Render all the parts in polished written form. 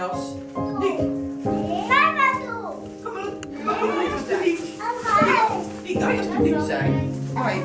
ass. Nik. Komm elo, komm elo, hei ass de Nik. Nik, hei ass dem Nik säin. Hei.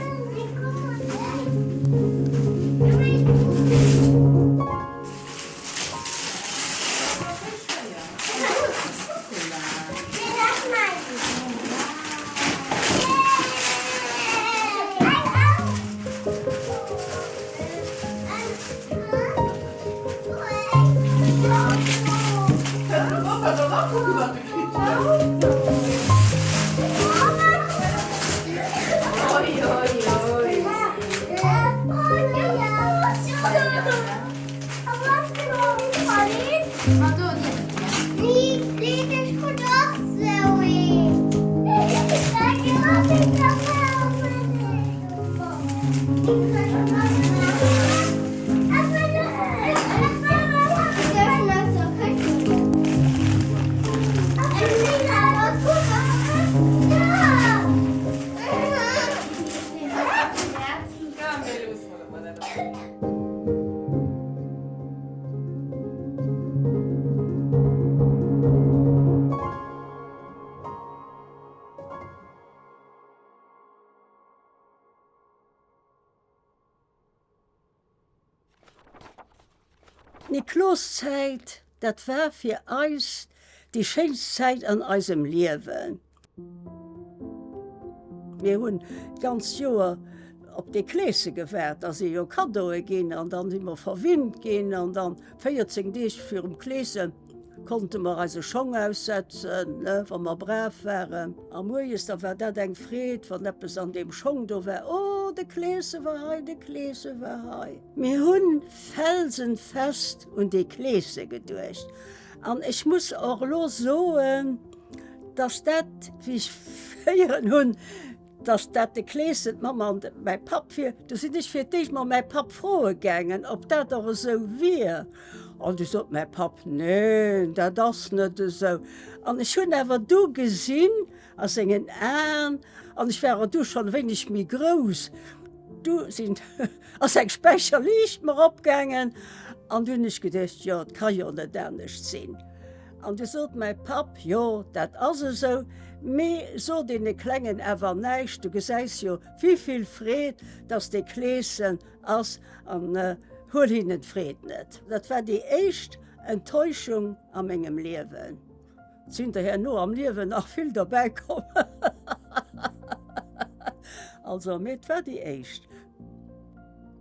D'Nikloszäit, dat war fir eis déi schéinst Zäit an eisem Liewen. Mir hunn d'ganzt Joer op dee Kleesche gewaart, da si jo Kaddoe ginn an dann si mer verwinnt ginn an dann 14 Deeg virum Kleesche konnte mer eise Schong aussetzen, ne, wa mer brav waren. A moies, da war dat eng Freed, wann eppes an deem Schong do war, Oh, de Kleesche war hei, de Kleesche war hei. Mir hu felsenfest un dee Kleesche geduecht an ech muss och elo soen, dass dat, wéi ech héieren hunn, dass dat de Kleeschen, d'Mamm an mäi Papp wier, du sinn ech fir d'éischt mol mäi Papp froe gaangen, ob dat och esou wier. An du sot mäi Papp, Neen, dat ass net esou. An ech hunn awer du gesinn a sengen Aen, an ech war och du schonn e wéineg méi grouss, du sinn, ass eng Späicherliicht mer opgaangen an du hunn ech geduecht, jo, et ka jo net anescht sinn. An du sot mäi Papp, Jo, dat ass esou, mee so deene Klengen awer näischt, du gesäis jo, wivill Freed dass dee Kleeschen ass, an huel hinnen d'Freed net. Dat war déi éischt Enttäuschung a mengem Liewen. Et sinn der herno am Liewen nach vill derbäi komm, also, mee et war déi éischt.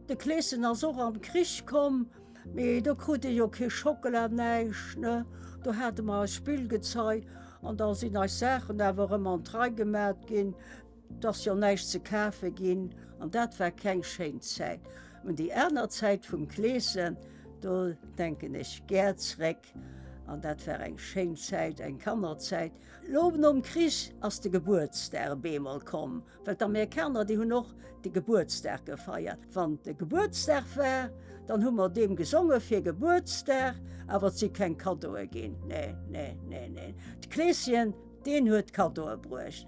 De Kleeschen ass och am Krich komm. Mee do krut ee jo kee Schockela, näischt, ne? Do hate mer eist Spillgezei an da sinn eis Saachen awer erëm an d'Rei gemat ginn. Et ass jo näischt ze kafe ginn an dat war keng schéin Zäit. Un déi aner Zäit vum Kleeschen, do denken ech gär zréck an dat war eng schéin Zäit, eng Kannerzäit. Lo nom Krich ass de Gebuertsdag op eemol komm. Well d'Amerikaner, déi hunn och de Gebuertsdag gefeiert. Wann de Gebuertsdag war, dann hu mer deem gesonge fir Gebuertsdag, awer et si keng Kaddoe ginn. Nee, nee, nee, nee. De Kleeschen, deen huet d'Kaddoe bruecht.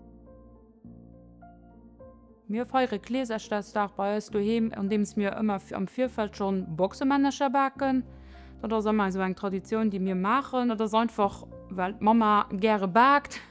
Mir feiere Kleeserchersdag bei eis doheem, andeems mir ëmmer am Virfeld schonn Boxemännercher baken. Dat ass ëmmer esou eng Traditioun, déi mir maachen. Dat ass einfach, well d'Mamma gäre baakt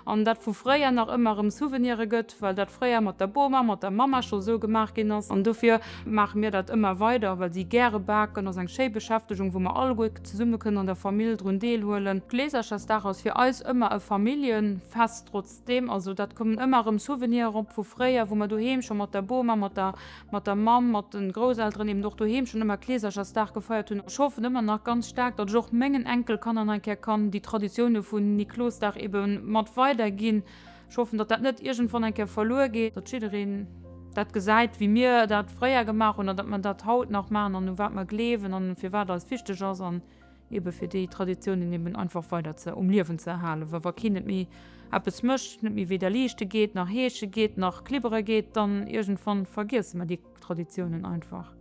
an dat vu fréier nach ëmmer erëm Souvenire gëtt, well dat fréier mat der Boma, mat der Mamma scho sou gemaach ginn ass. An dofir maache mir dat ëmmer weider, well si gäre baken. Ass eng schéi Beschäftegung, wou mer alleguer zesumme kënnen an der Famill drun deelhuelen. Kleeserchersdag ass fir eis ëmmer e Familljenfest, trotzdeem. Also dat kommen ëmmer erëm Souveniren op vu fréier, wou mer doheem scho mat der Boma, mat der mat der Mamm, mat de Grousselteren eben och doheem schonn ëmmer Kleeserchersdag gefeiert hunn. Ech hoffen ëmmer nach ganz staark, datt ech och mengen Enkelkanner nach eng Kéier kann déi Traditioune vun Niklosdag ebe mat weiderginn. Ech hoffen, datt dat net iergendwann eng Kéier verluer geet, datt jiddereen dat gesäit, wéi mir dat fréier gemaach hunn an datt mer dat haut nach maachen an u wat mer gleewen an firwat eis wichteg ass an Ebe fir déi Traditiounen eben einfach weider ze um Liewen ze erhalen, well wa keen net méi eppes mécht, net méi weder liichte geet, nach heesche geet, nach klibbere geet, dann iergendwann vergiesse mer déi Traditiounen einfach.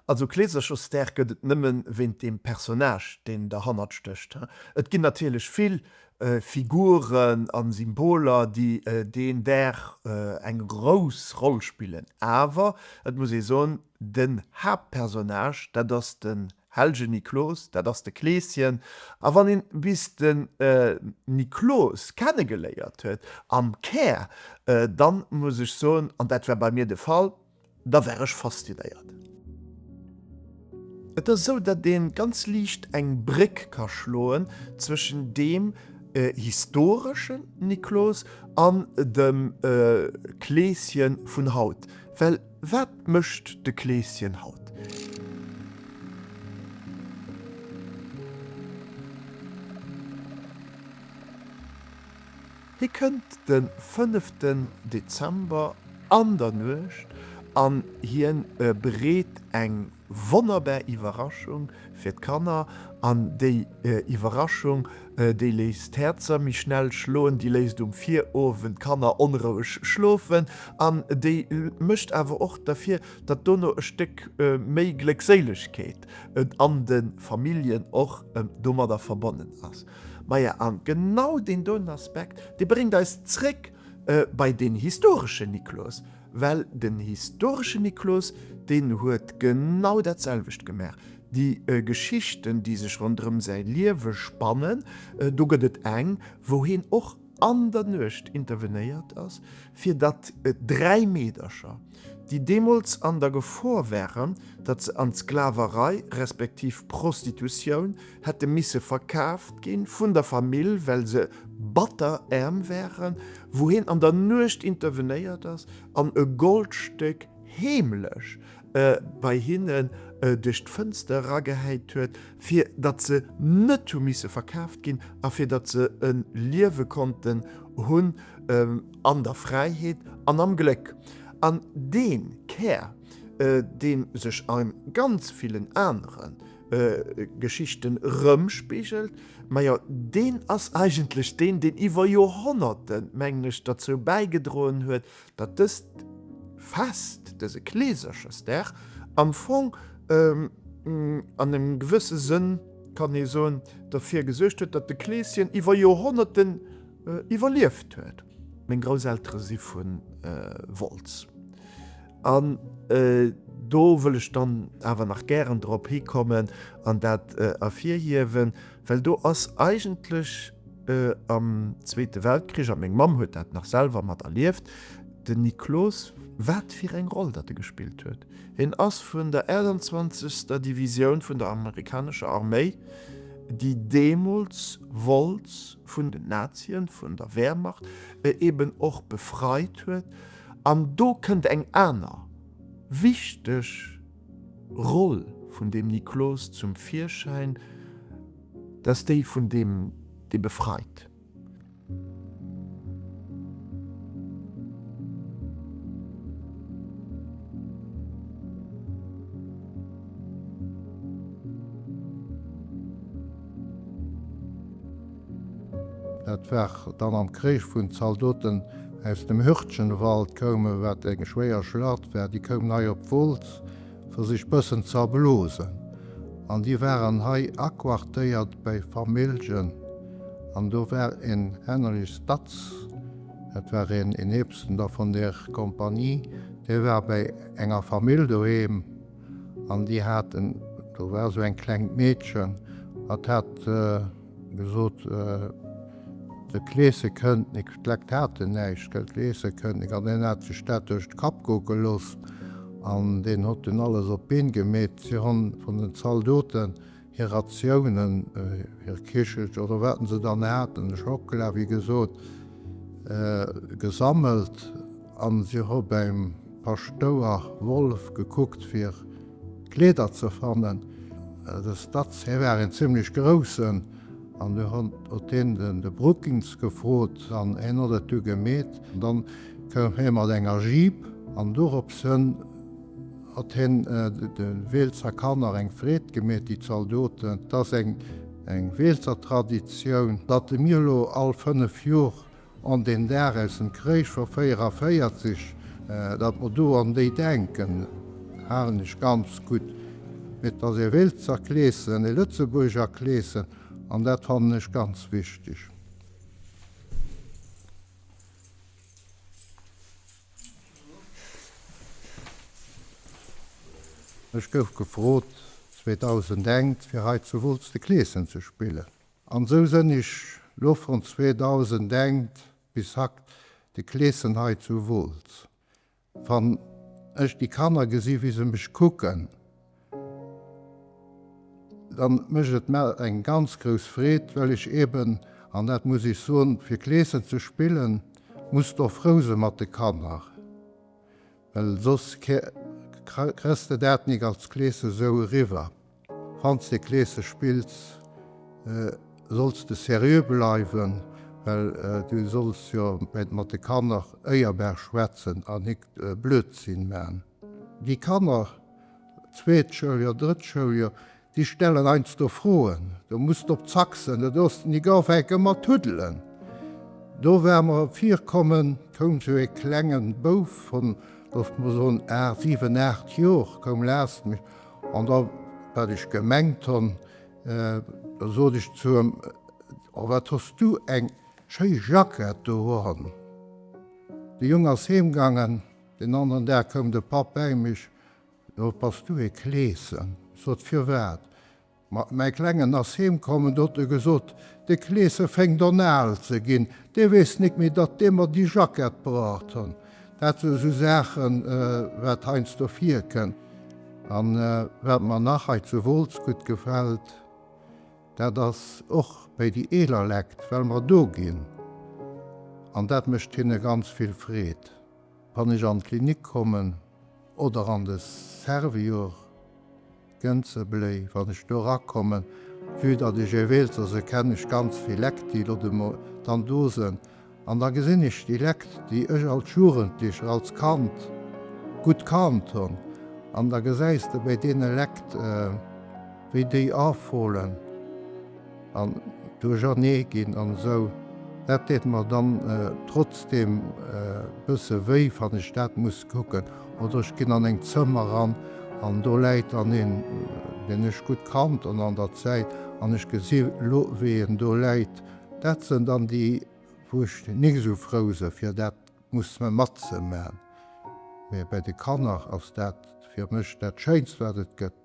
Also Kleeserchersdag gëtt et nëmme wéint deem Personnage, deen derhannert stécht. Et ginn natierlech vill Figuren a Symboler, déi deen Dag eng grouss Roll spillen, awer et muss ee soen, den Haaptpersonnage, dat ass den Hellgen Niklos, dat ass de Kleeschen. A wann een bis den Niklos kennegeléiert huet am Kär, dann muss ech soen, an dat war bei mir de Fall, da war ech faszinéiert. Et ass esou, datt ee ganz liicht eng Bréck ka schloen zwëschen deem historeschen Niklos an dem Kleeschen vun haut, well Wat mécht de Kleeschen haut? Hie kënnt de fënneften Dezember an der Nuecht an hien bereet eng Wonnerbar Iwwerraschung fir d'Kanner an déi Iwwerraschung, déi léisst d'Häerzer méi schnell schloen, déi léisst um Virowend d'Kanner onroueg schlofen an déi mécht awer och derfir, datt dono e Stéck méi Gléckséilegkeet an de Familljen och domadder verbonnen ass. Maja, an genau deen doen Aspekt, dee bréngt eis zréck bei deen historeschen Niklos. Well den historeschen Niklos, deen huet genau dat selwecht gemaach. Déi Geschichten, déi sech ronderëm säi Liewe spannen, do gëtt et eng, wou hien och an der Nuecht intervenéiert ass, fir datt 3 Meedercher, déi deemools an der Gefor waren, datt se an d'Sklaverei respektiv Prostitutioun hätte misse verkaaft gi vun der Famill, well se batter äerm waren, wou hien an der Nuecht intervenéiert ass an e Goldstéck heemlech bei hinnen duerch d'Fënster eragehäit huet, fir datt se net hu misse verkaaft ginn a fir datt se e Liewe konnten hunn an der Fräiheet an am Gléck. An dee Kär, dee sech a ganz villen anere Geschichten rëmspigelt, majo deen ass eigentlech deen, deen iwwer Joerhonnerten, mengen ech, derzou bäigedroen huet, datt dëst Fest, dëse Kleeserchersdag am Fong an engem gewësse Sënn, kann ee soen, derfir gesuergt huet, datt de Kleeschen iwwer Joerhonnerten iwwerlieft huet. Meng Grousseltere si vu Wolz. An do wëll ech dann awer nach gären drop hikommen an dat ervirhiewen, well do ass eigentlech am Zweete Weltkrich, a meng Mamm huet dat nach selwer mat erlieft, den Niklos, wat fir eng Roll datt e gespillt huet. Hien ass vun der 28. Divisioun vun der amerikanescher Arméi, déi deemools Wolz vun den Nazien, vun der Wehrmacht eben och befreit huet, An do kënnt eng aner wichteg Roll vun deem Niklos zum Virschäin, dat ass déi vun deem, dee befreit. Dat war dann am Krich, wou d'Zaldoten aus dem Hürtgenwald koumen, wat eng schwéier Schlacht war. Déi koumen hei op Wolz, fir sech bëssen ze erblosen. An déi waren hei aquartéiert bei Familljen. An do war en Heinrich Statz, dat war een Eebsten da vun där Kompanie, dee war bei enger Famill doheem. An déi haten, do war esou eng klengt Meedchen, wat hat gesot, de Kleese kënnt nik, d'Lekt haten näischt, gell, d'Kleese kënnt nik. An deen hat sech dat duerch de Kapp goe gelooss an deen hott dunn alles op d'Been gemeet. Si honn vun den Zaldoten hir Ratiounen, hir Kichelcher oder wat se dann haten, Schockela wéi gesot, gesammelt an si hu beim Paschtouer Wolff gekuckt fir Kleeder ze fannen. De Statz, hie war een zimlech groussen an du huet hien de Brookins gefrot an hien huet et du gemeet. Dann koum hie mat enger Jeep an dorops hën Hat hien de Weelzer Kanner eng Freed gemeet, déi Zaldoten. Et ass eng Weelzer Traditioun, datt mir elo all 5 Jor an deen Dag aus dem Kréich vu 44, datt mer do an déi denken, halen ech ganz gutt. Mee et ass ee Weeltzer Kleeschen, ee Lëtzebuerger Kleeschen, an dat fannen ech ganz wichteg. Ech gouf gefrot 2001 fir hei zu Wolz de Kleeschen ze spillen. An sou sënn ech lo vun 2001 bis hakt de Kleeschen hei zu Wolz. Wann ech déi Kanner gesi wéi se mech kucken, dann mécht et mer eng ganz grouss Freed, well ech eben, an dat muss ech soen, fir Kleeschen ze spillen, muss de och frou se mat de Kanner, well soss kriss de dat nik als Kleeschen esou eriwwer. Wann s de Kleesche spills, solls de seriö bleiwen, well du solls jo mat de Kanner éierbar schwätzen a nik Blödsinn man. Déi Kanner, zweet Schouljoer, drëtt Schouljoer, déi stellen heiansdo Froen, do muss de op Zack sënn, do dierfs de nik ufänke mat huddelen. Do war mer virkommen, koum sou ee klengen Bouf von, looss mer soen, 8, 7, 8 Jor, koum laascht mech An da, wat ech gemengt hon, da sot ech zu em, Oh, wat hos du eng schéi Jackett dohon! De Jung ass heemgangen. Den aneren Dag koum de Papp bäi mech, Oh, bass du ee Kleeschen? Ech sot, Firwat? Ma mäi Klengen ass heemkomm an huet gesot, De Kleeschen féngt on al ze ginn, dee weess nik méi, datt dee mer déi Jackett braucht hunn. Dat sou esou Saachen, wat heiansdo virkënnt. An wat mer nach hei zu Wolz gutt gefält, dat ass och béi déi eeler Lekt, well mer do ginn. An dat mécht hinne ganz vill Freed. Wann ech an d'Klinik kommen oder an de Servior, Gënzebléi, wann ech do erakommen, vue datt ech ee Weelzer se kennen ech ganz vill Lekt, déi lo dann do sënn. An da gesinn ech déi Lekt, déi ech als Jugendlecher, als Kand gutt kannt hunn. An da gesäis de bei deene Lekt, wéi déi erfolen. An duerchernee ginn an esou, dat deet mer dann trotzdeem e bësse wéi, wann ech dat muss kucken. Oder ech ginn an eng Zëmmer eran an do läit dann een, deen ech gutt kannt an an der Zäit, an ech gesi lo wéi en do läit. Dat sënn dann déi, wou ech nik esou frou së fir dat musse matzeman. Mee bei de Kanner ass dat fir mech dat Schéinst wat et gëtt.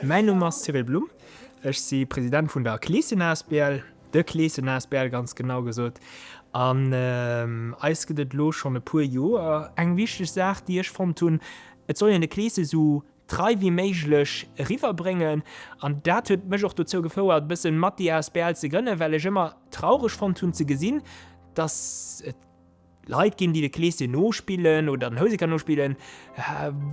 Mäin Numm ass Cyril Blum, ech si President vun der Kleeschen asbl. De Kleeschen asbl ganz genau gesot. An eis gëtt et elo schonn e puer Joer. Eng wichteg Saach, déi ech fonnt hunn, et soll een de Kleesche sou trei wéi méiglech eriwwerbréngen. An dat huet mech och dozou gefouert, e bëssen mat déi asbl ze grënnen, well ech ëmmer traureg fonnt hunn ze gesinn, dass et Leit ginn, déi de Kleeschen nospillen oder den Houseker nospillen,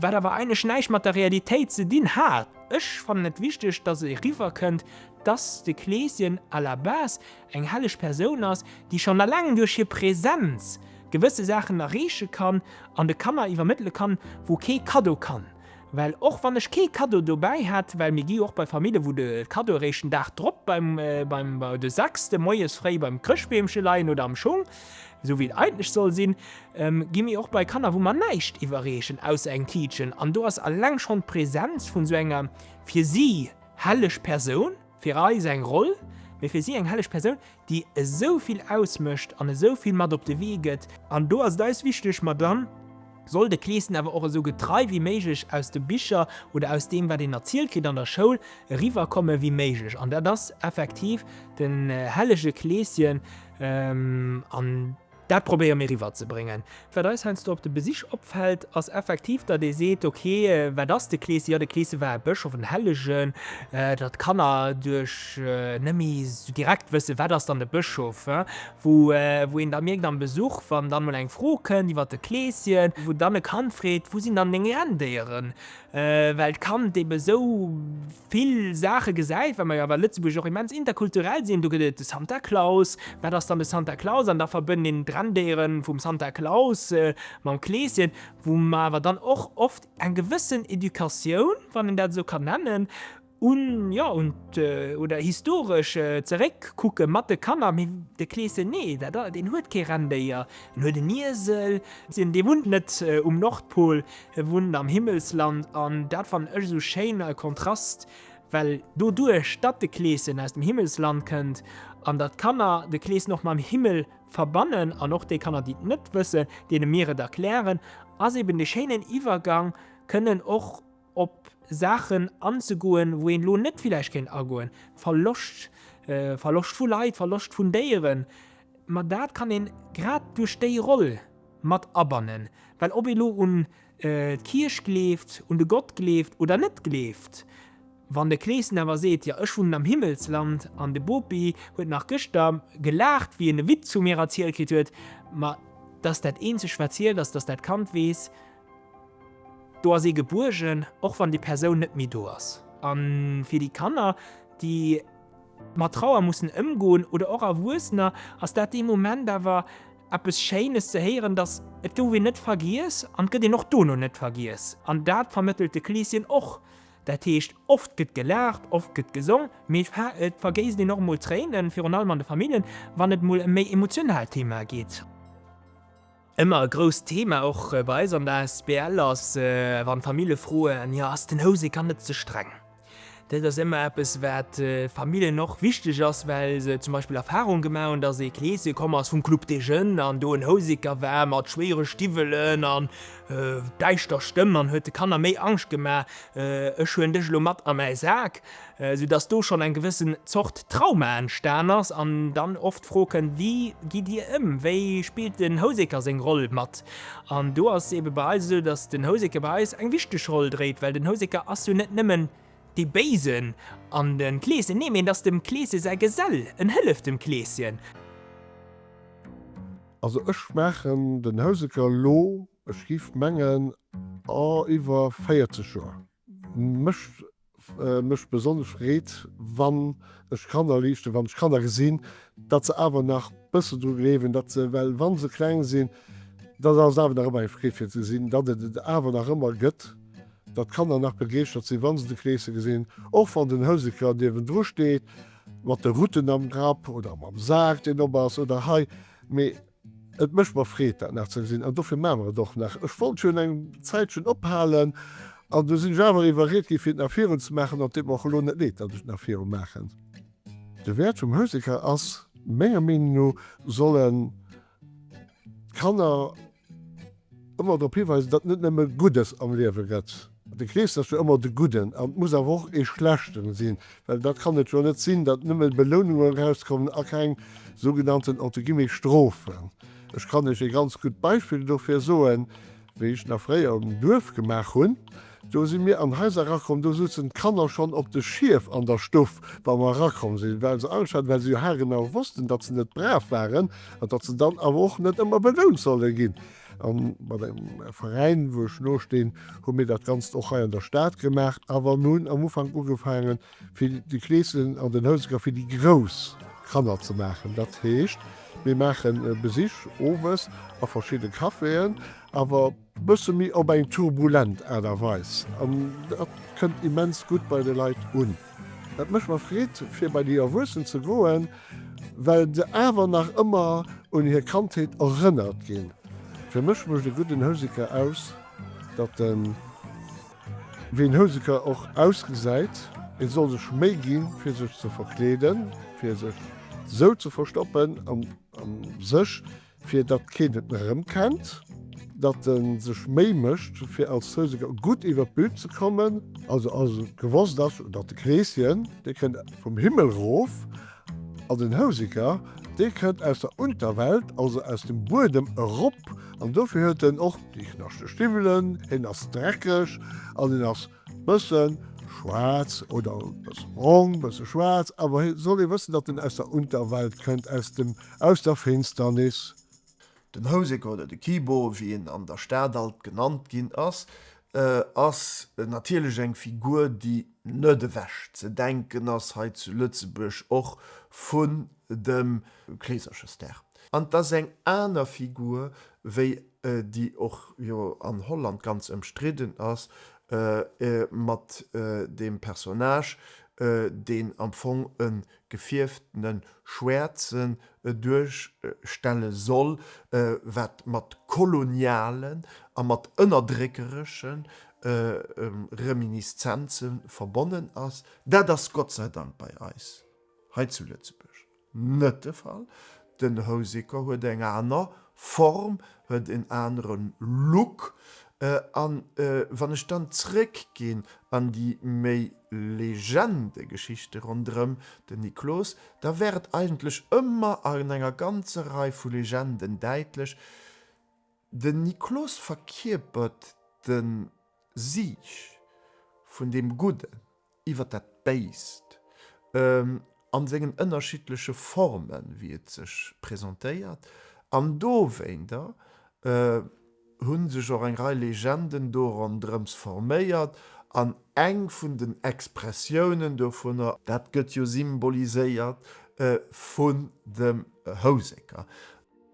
wat awer eigentlech näischt mat der Realitéit ze dinn hat. Ech fannen et wichteg, dass eriwwer kënnt, dass de Kleeschen à la base eng helleg Persoun ass, déi schonn eleng duerch hir Präsenz gewësse Saachen erreeche kann an de Kanner iwwermëttele kann, wou kee Kaddo kann. Well och wann ech kee Kaddo dobäi hätt, well mir gi jo och bei Famille wou de Kaddo eréischt den Dag drop beim, beim, de sechste moies fréi beim Chrëschtbeemche leien oder am Schong, esou wéi et eigentlech soll sinn, gi mir och bei Kanner wou mer näischt iwwerreechen ausser eng Tiitchen. An do ass alleng schonn d'Präsenz vun esou enger fir si helleg Persoun, fir eis eng Roll, mee fir si eng helleg Persoun, déi esou vill ausmécht an esou vill mat op de Wee gëtt. An do ass et eis wichteg, ma dann soll de Kleeschen awer och esou getrei wéi méiglech aus de Bicher oder aus deem, wat een erzielt kritt an der Schoul, eriwwerkomme wéi méiglech. An dat ass effektiv den hellege Kleeschen. An dat probéiere mir eriwwerzebréngen. Wat eis heiansdo op de Besich opfält, ass effektiv, datt ee seet, ok, wat ass de Kleeschen? Jo, de Kleesche war e Bëschof, en Hellegen. Datt d'Kanner duerch net méi esou direkt wëssen, wat ass dann de Bëschof? Wou een da mierkt am Besuch, wann dann emol eng Fro kënnt iwwer de Kleeschen, wou dann e Kand freet, Wou sinn dann deng Renndéieren? Well d'Kand ebe sou vill Saache gesäit, well mer jo awer Lëtzebuerg och immens interkulturell sinn, do gëtt et de Santa Claus, wat ass dann de Santa Claus? An da verbënnt een. Renndéieren vum Santa Claus, mam Kleeschen, wou mer awer dann och oft eng gewëssen Educatioun, wann een dat esou kann nennen, un, jo, un oder historesch zeréckkucke mat de Kanner. Mee de Kleeschen, nee, dat, deen huet kee Renndéier, en huet en Iesel, dee wunnt net um Nordpol, e wunnt am Himmelsland. An dat fannen ech esou schéin e Kontrast, well doduerch, datt de Kleeschen aus dem Himmelsland kënnt an datt d'Kanner de Kleeschen och mam Himmel verbannen an och déi Kanner, déi et net wëssen, deene mir et erklären, ass eben de schéinen Iwwergang, kënnen och op Saachen anzegoen, wou een elo net villäicht kéint agoen, Verloscht, Verloscht vu Leit, Verloscht vun Déieren, ma dat kann een grad duerch déi Roll mat abannen, well ob ee lo un d'Kierch gleeft, un de Gott gleeft oder net gleeft, wann de Kleeschen awer seet, jo ech wunnen am Himmelsland an de Bopi huet nach gëschter gelaacht wéi en e Witz vu mir erzielt kritt huet, ma dass dat eenzeg wat zielt ass, dass dat Kand weess, Do ass ee gebuergen, och wann déi Persoun net méi do ass. A fir déi Kanner, déi mat Trauer mussen ëmgoen, oder och Erwuessener, ass dat dee Moment awer eppes Schéines ze héieren, dass et gouf een net vergiess an et gëtt een och dono net vergiess. An dat vermëttelt de Kleeschen och. Dat heescht, oft gëtt gelaacht, oft gëtt gesong, mee et vergéisst een och emol Tréinen, virun allem an de Familljen, wann et emol ëm méi emotionaalt Themae geet. Ëmmer e grousst Thema och bei eis an der asbl ass, wann d'Famille froen, jo ass den Houseker net ze streng? Dat ass ëmmer eppes wat Famillen och wichteg ass, well se zum Beispill Erfahrung gemaach hunn, datt ee Kleeschen komm ass vum Club des Jeunes an do en Houseker war mat schwéiere Stiwwelen an däischter Stëmm an huet de Kanner méi Angscht gemaach, ech huelen dech elo mat a mäi Sak. Sou dass do schonn eng gewëssen Zort Trauma entstan ass an dann oft d'Fro kënnt, wéi gitt Dir ëm, wéi spillt den Houseker seng Roll mat? An do ass ebe bei eis esou, dass den Houseker bei eis eng wichteg Roll dréit, well den Houseker ass jo net nëmmen dee Béisen an de Kleeschen, nee, mee en ass dem Kleesche säi Gesell, en hëlleft dem Kleeschen. Also ech maachen den Houseker elo, ech giff mengen, iwwer 40 Joer. Mech mécht besonnesch Freed, wann ech Kanner liichten, wann ech Kanner gesinn, datt se awer nach bëssen dru gleewen, datt se, well wa se kleng sinn, da ass et awer nach ëmmer eng Freed fir ze gesinn, datt et et awer nach ëmmer gëtt, datt d'Kanner nach begeeschtert sinn, wa se de Kleeschen gesinn, och wann den Houseker niewendru steet mat de Rutten am Grapp oder mam Sak, deen op ass oder hei. Mee Et mécht mer Freed, dat nach ze gesinn, an dofir maache mer et och nach. Ech wollt schonn eng Zäitchen ophalen, an du sinn ech awer iwwerriet gi fir et nach virun ze maachen, an et deet mer och elo net leed, datt ech et nach viru maachen. De Wäert vum Houseker ass, menger Meenung no, sollen d'Kanner ëmmer drop hiweisen, datt et net nëmme Guddes am Liewe gëtt. De Kleeschen ass jo ëmmer de Gudden an et muss awer och ee Schlechten sinn, well dat kann et jo net sinn, datt nëmme Belounungen erauskommen a keng sougenannten, entre guillemets, Strofen. Ech kann Iech ee ganz gutt Beispill dofir soen, Wéi ech nach fréier um Duerf gemaach hunn, do si mir an Haiser erakomm, do souzen d'Kanner schonn op de Schief an der Stuff, wa mer erakomm sinn, well se Angscht haten, well se jo haargenau wossten, datt se net brav waren an datt se dann awer och net ëmmer belount solle ginn. A mat engem Veräin, wou ech nostinn, hu mir dat Ganzt och hei an der Stad gemaach. Awer mir hunn am Ufank ugefaangen, fir de Kleeschen an den Houseker fir déi grouss Kanner ze maachen. Dat heescht, mir maache Besich owes a verschidde Caféen, awer bësse méi op eng turbulent Aart a Weis. An dat kënnt immens gutt bei de Leit un. Et mécht mer Freed, fir bei déi Erwuessen ze goen, well se awer nach ëmmer un hir Kandheet erënnert ginn. Fir mech mécht e gudden Houseker aus, datt en. Wéi en Houseker och ausgesäit, et soll sech Méi ginn, fir sech ze verkleeden, fir sech sou ze verstoppen an sech, fir datt keen et erëmkennt, datt e sech Méi mécht, fir als Houseker gutt iwwer d'Bün ze kommen. Also ass et gewosst ass, datt de Kleeschen, dee kënnt vum Himmel erof, an den Houseker, dee kënnt aus der Unterwelt, also aus dem Buedem erop, an dofir huet en och déi knaschteg Stiwwelen, hien ass dreckeg an hien ass bësse schwaarz oder bësse brong, bësse schwaarz, awer hie soll ee wëssen, datt en aus der Unterwelt kënnt, aus dem, aus der Finsternis. Den Houseker oder de Kibo, wéi en an der Stad alt genannt ginn ass, ass natierlech eng Figur, déi net ewech ze denken ass hei zu Lëtzebuerg, och vun dem Kleeserchesdag. An 't ass eng aner Figur wéi déi och jo an Holland ganz ëmstridden ass, mat deem Personnage, deen am Fong e gefierftene Schwäerzen duerstelle soll, wat mat kolonialen a mat ënnerdréckeresche Reminiszenze verbonnen ass. Dat ass Gott sei Dank bei eis hei zu Lëtzebuerg net de Fall. Den Houseker huet eng aner Form, huet en anere Look. An wann ech dann zréckginn an déi méi Legendegeschichte ronderëm den Niklos, da wär et eigentlech ëmmer an enger ganzer Rei vu Legenden däitlech, Den Niklos verkierpert de Sieg vun deem Gudden iwwer dat Béist a sengen ënnerschiddleche Formen, wéi et sech presentéiert. An dowéinter hu sech och eng Rei Legenden do ronderëms forméiert an eng vun den Expressiounen dovunner, dat gëtt jo symboliséiert vun dem Houseker.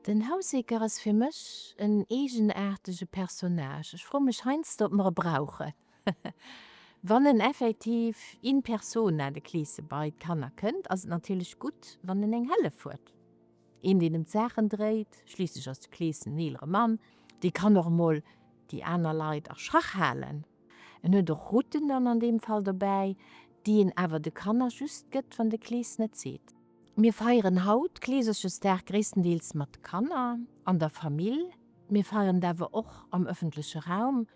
Den Houseker ass fir mech en eegenaartege Personnage. Ech froe mech heiansdo, ob mer e brauchen. Wann en effektiv in persona, de Kleese, bei d'Kanner kënnt, ass et natierlech gutt, wann en eng Hëllef huet. Een, deen em d'Saachen dréit, schliisslech ass de Kleeschen en eelere Mann, dee kann och emol déi aner Leit a Schach halen. En huet och Rutten dann an deem Fall dobäi, déi en awer de Kanner just gëtt, wann de Kleeschen et seet. Mir feieren haut Kleeserchesdag gréisstendeels mat de Kanner an der Famill. Mir feieren et awer och am ëffentleche Raum.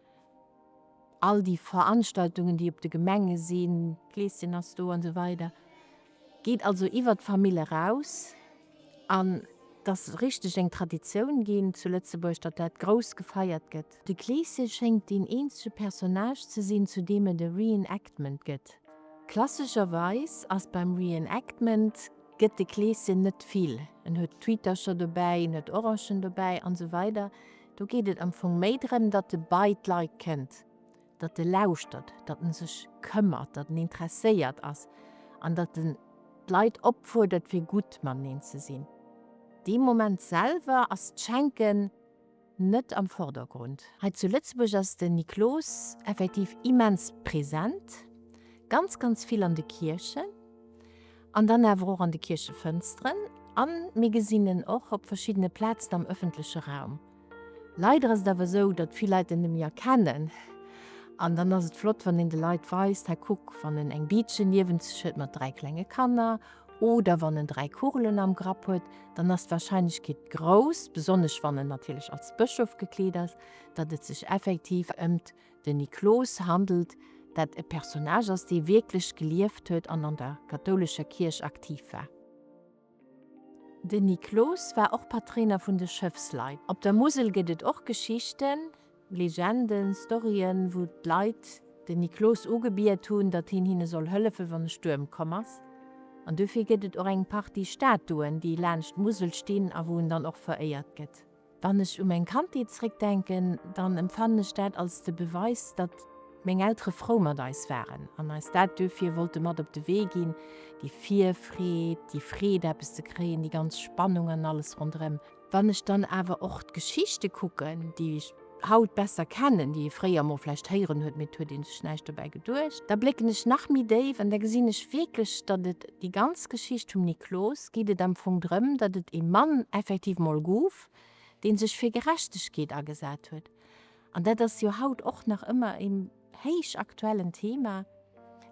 All déi Veranstaltungen, déi op de Gemenge sinn, d'Kleeschen ass do an esou weider, geet also iwwert d'Famill eraus. An et ass richteg eng Traditioun ginn zu Lëtzebuerg, datt dat grouss gefeiert gëtt. De Kleeschen schéngt deen eenzege Personnage ze sinn, zu deem et e Reenactment gëtt. Klassescherweis ass beim Reenactment gëtt de Kleeschen net vill. En huet Tweetercher dobäi, en huet Orangen dobäi an esou weider. Do geet et am Fong méi drëm, datt e bei d'Leit kënnt, datt e lauschtert, datt en sech këmmert, datt en interesséiert ass an datt en d'Leit opfuerdert, fir gutt mateneen ze sinn. Dee Moment selwer ass d'Schenken net am Vordergrund. Hei zu Lëtzebuerg ass den Niklos effektiv immens present, ganz, ganz vill an de Kierchen an dann awer och an de Kierchefënsteren an mir gesinn en och op verschiddene Plazen am ëffentleche Raum. Leider ass et awer esou, datt vill Leit en net méi erkennen an dann ass et flott, wann een de Leit weist, hei kuck, wann en eng Biitchen niewent sech huet mat 3 klenge Kanner oder wann en 3 Kugelen am Grapp huet, dann ass d'Warscheinlechkeet grouss, besonnesch wann en natierlech als Bëschof gekleet ass, datt et sech effektiv ëmt den Niklos handelt, dat e Personnage ass, dee wierklech gelieft huet an an der kathoulescher Kierch aktiv war. Den Niklos war och Patréiner vun de Schëffsleit. Op der Musel gëtt et och Geschichten, Legenden, Storyen, wou d'Leit den Niklos ugebiet hunn, datt hien hinne soll hëllefen, wann e Stuerm komm ass. An dofir gëtt et och eng Partie Statuen, déi laanscht d'Musel stinn a wou en dann och veréiert gëtt. Wann ech u meng Kandheet zréckdenken, dann empfannen ech dat als de Beweis, datt meng Eltere frou mat eis waren an eis dat duerfir wollte mat op de Wee ginn, déi Virfreed, déi Freed eppes ze kréien, déi ganz Spannung an alles ronderëm. Wann ech dann awer och d'Geschichte kucken, déi ech haut besser kennen, déi ee fréier emol vläicht héieren huet, mee et huet ee sech näischt dobäi geduecht, da blécken ech nach méi déif an da gesinn ech wierklech, datt et déi ganz Geschicht vum Niklos geet et am Fong drëm, datt et ee Mann effektiv mol gouf, dee sech fir Gerechtegkeet agesat huet. An dat ass jo haut och nach ëmmer een héich aktuellen Thema.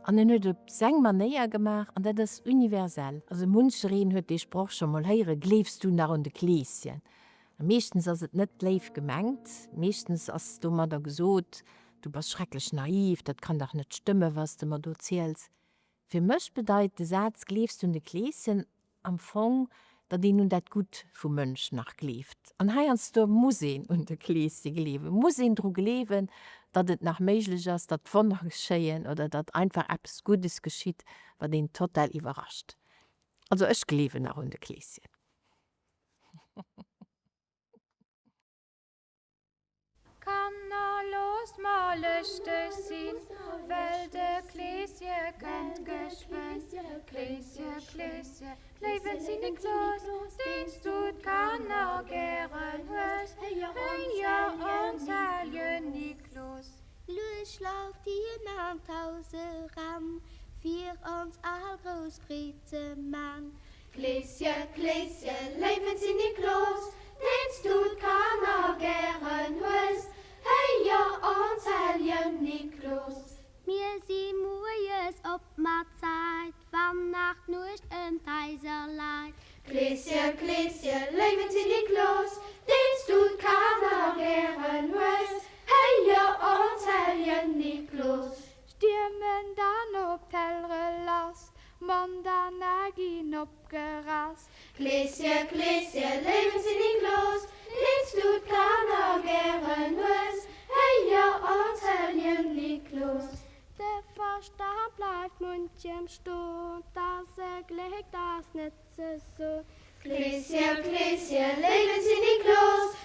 An en huet et op seng Manéier gemaach an dat ass universell. Also munchereen huet dee Sproch scho mol héieren, Gleefs du nach un de Kleeschen? A meeschtens ass et net léif gemengt. Meeschtens ass domadder gesot, Du bass schrecklech naiv, dat kann dach net stëmmen, wat s de mer do ziels. Fir mech bedeit de Saz Gleefs du un de Kleeschen am Fong, datt een un dat Gutt vum Mënsch nach gleeft. An heiansdo muss een un de Kleeschen gleewen, muss een dru gleewen, datt et nach méiglech ass, datt Wonner geschéien oder datt einfach eppes Guddes geschitt, wat een total iwwerrascht. Also ech gleewen nach un de Kleeschen. Kanner. Kanner, loosst mer lëschteg sinn, well de Kleesje kënnt geschwënn. Kleesje, Kleesje, d'Léiwen sinn Niklos, deen s du d'Kanner gären hues, héier ons helljen Niklos. Lues schlauft hien an d'Haus eran, fir ons all grouss Freed ze man. Kleesje, Kleesje, léiwen Zinniklos, deen s du d'Kanner gären hues, héier ons helljen Niklos. Mir si muerjes op mat Zäit, wann nach d'Nuecht ëm d'Haiser leit. Kleesje, Kleesje, léiwen Zinniklos, deen s du d'Kanner gären hues, héier ons helljen Niklos. Stiermen dann op d'Hellere lass, Mond an A ginn opgerass. Kleesje, Kleesje, léiwen Zinniklos, deen s du d'Kanner gären hues, héier ons helljen Niklos. De Verstand bleift munchem ston, 't ass e Gléck, 't ass net ze son. Kleesje, Kleesje, léiwen Zinniklos.